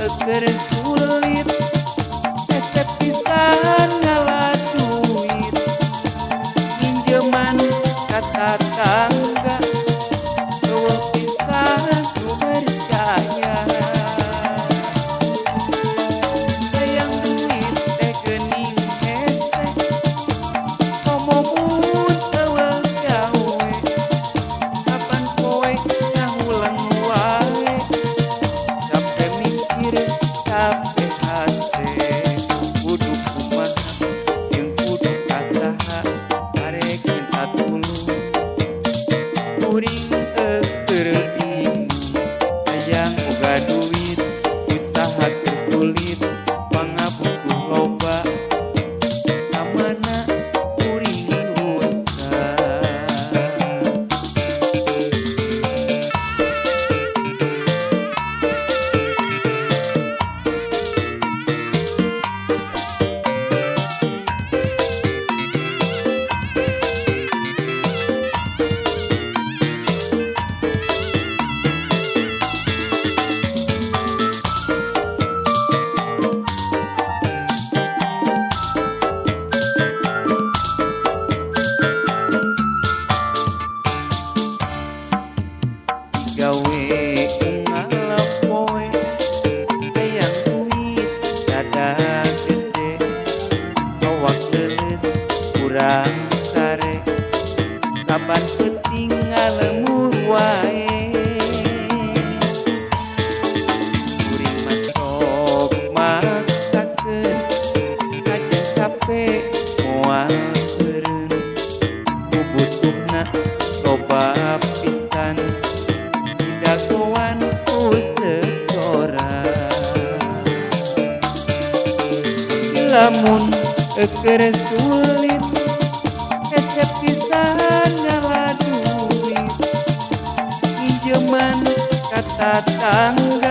Keur sulit hese pisan ngala duit, minjeman ka tatangga, euweuh pisan nu percaya. Hayang duit teh geuning hese, komo mun euweuh gawe, saban poe ngahuleng wae, cape mikir, cape hate. Kudu kumaha jeung kudu ka saha arek minta tulung? Kuring keur bingung, hayang boga duit, usaha keur sulit, pangabutuh loba, ka mana kuring ngutang? Gawe unggal poe, hayang duit rada gede, awak leuleus kurang sare, saban peuting ngalembur wae. Kuring mah sok maksakeun, kajeun cape moal eureun, bubutuhna loba pisan, didagoan ku setoran. Lamun keur sulit hese pisan ngala duit, minjeman ka tatangga.